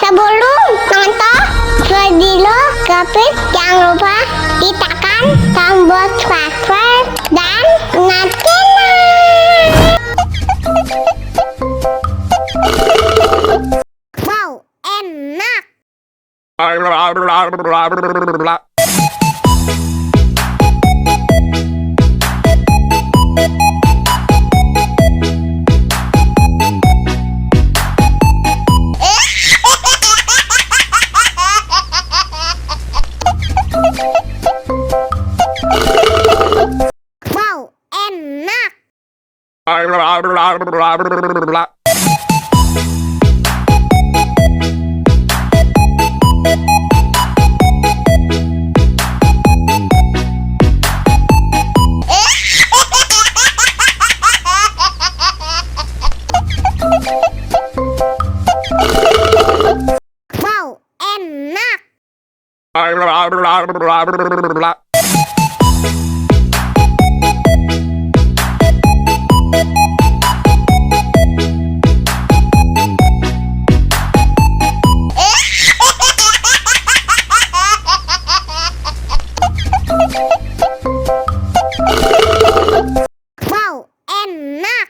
Sebelum nonton video Kepit, jangan lupa ditekan tombol subscribe dan nyalakan. Wow, enak. Wow, enak. Wow, enak. Wow, enak.